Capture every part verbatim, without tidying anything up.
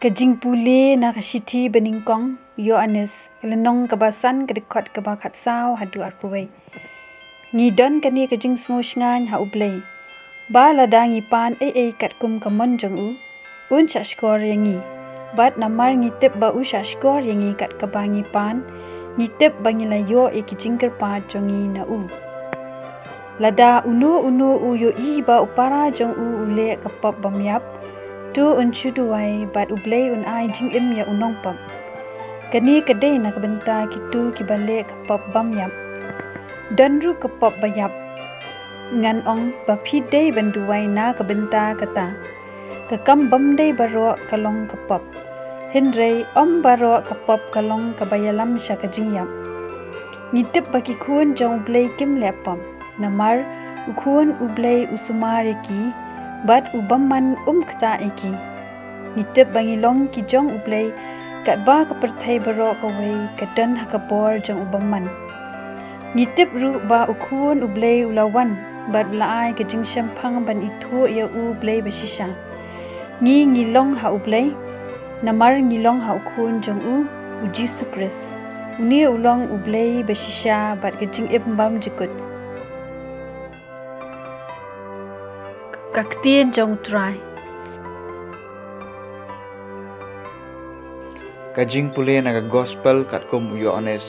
Ka jingpule na ka shithi banyngkong Ïoannis, ka lynnong kaba san, ka dkhot kaba khatsaw haduh arphew wei. Ngi don kane ka jingsngew shngaiñ ha U Blei, ba lada ngi pan ei ei katkum ka mon jong u, un shahshkor ïa ngi. Bad namar ngi tip ba u shahshkor ïa ngi kat kaba ngi pan, ngi tip ba ngi la ïoh ïa ki jingkyrpad jong ngi na u. Lada uno uno u ïohi ba u para jong u u leh ka pop bymïap, to un shu duwai bad U Blei un ai jingim ïa u nongpop. Kane ka dei na ka bynta kito kiba leh ka pop bymïap. Don ruh ka pop baïap. Ngan ong ba phi dei ban duwai na ka bynta kata. Ka kam bym dei baroh ka long ka pop. Hynrei ym baroh ka pop ka long kaba ïalam sha ka jingïap. Ngi tip ba ki khun jong U Blei kim leh pop, namar u khun U Blei u sumar ïa ki, bad u bymman um ktah ïa ki. Ngi tip ba ngi long ki jong U Blei, katba ka pyrthei baroh kawei ka don ha ka bor jong u bymman. Ngi tip ruh ba u khun U Blei u la wan, bad u la ai ka jingshemphang ban ithuh ïa U Blei bashisha. Ngi ngi long ha U Blei, namar ngi long ha u khun jong u, U Jisu Khrist. Une u long U Blei bashisha bad ka jingim bymjukut. Ka ktien jong U Trai. Ka jingpule na ka gospel katkum u Ïoannis,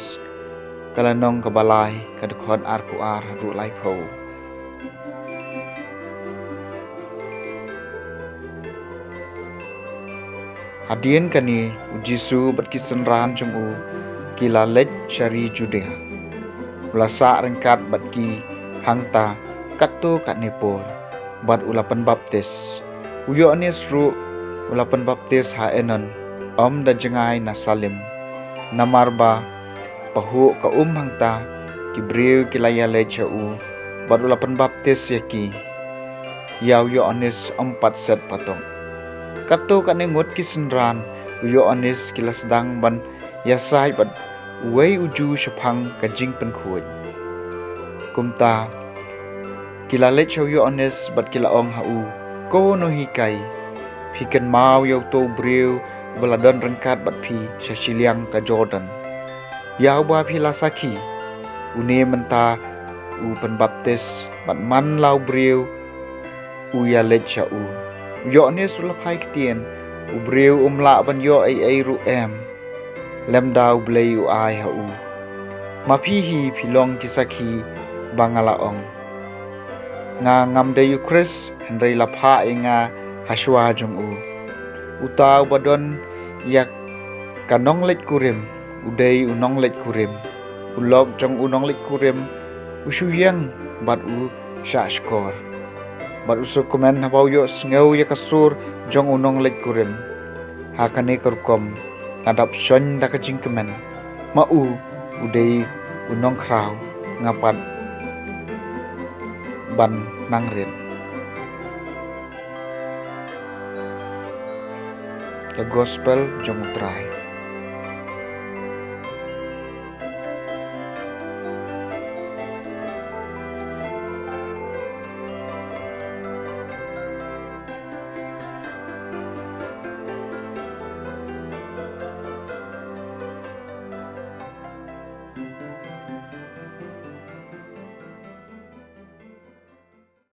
ka lynnong kaba lai, ka dkhot arphew ar haduh laiphew. Hadien kane, u Jisu bad ki synran jong u ki la leit sha ri Judia. U la sah ryngkat bad ki hangta katto katne por, bad u la pynbaptis. U Ïoannis ruh u la pynbaptis ha Enon, ym da jngai na Salim. Namar ba pahuh ka um hangta, ki briew ki la ïaleit sha u, bad u la pynbaptis ïa ki. Ïa u Ïoannis ym pat set patok. Katto katne ngut ki synran u Ïoannis ki la sdang ban ïasaid bad uwei u Jiw shaphang ka jingpynkhuid. Kumta, ki la leit sha u Ïoannis bad ki la ong ha u, Ko Nonghikai, phi kynmaw ïa uto u briew uba la don ryngkat bad phi sha shiliang ka Jordan, ïa uba phi la sakhi. Une mynta u pynbaptis, bad man la u briew u ïaleit sha u. U Ïoannis u la phai ktien, u briew um lah ban ïoh ei ei ruh em, lymda U Blei u ai ha u. Ma phi hi phi long ki sakhi ba nga la ong. Nga ngam dei u Khrist, hynrei la phah ïa nga ha shuwa jong u. Uta uba don ïa ka nongleit kurim, u dei u nongleit kurim. U lok jong u nongleit kurim u shu ïeng bad u shahshkor, bad u sngewkmen haba u ïohsngew ïa ka sur jong u nongleit kurim. Ha kane ka rukom nga dap shon da ka jingkmen, ma u u dei u nongkhraw, nga pat ban nang rit. Ka gospel jong U Trai.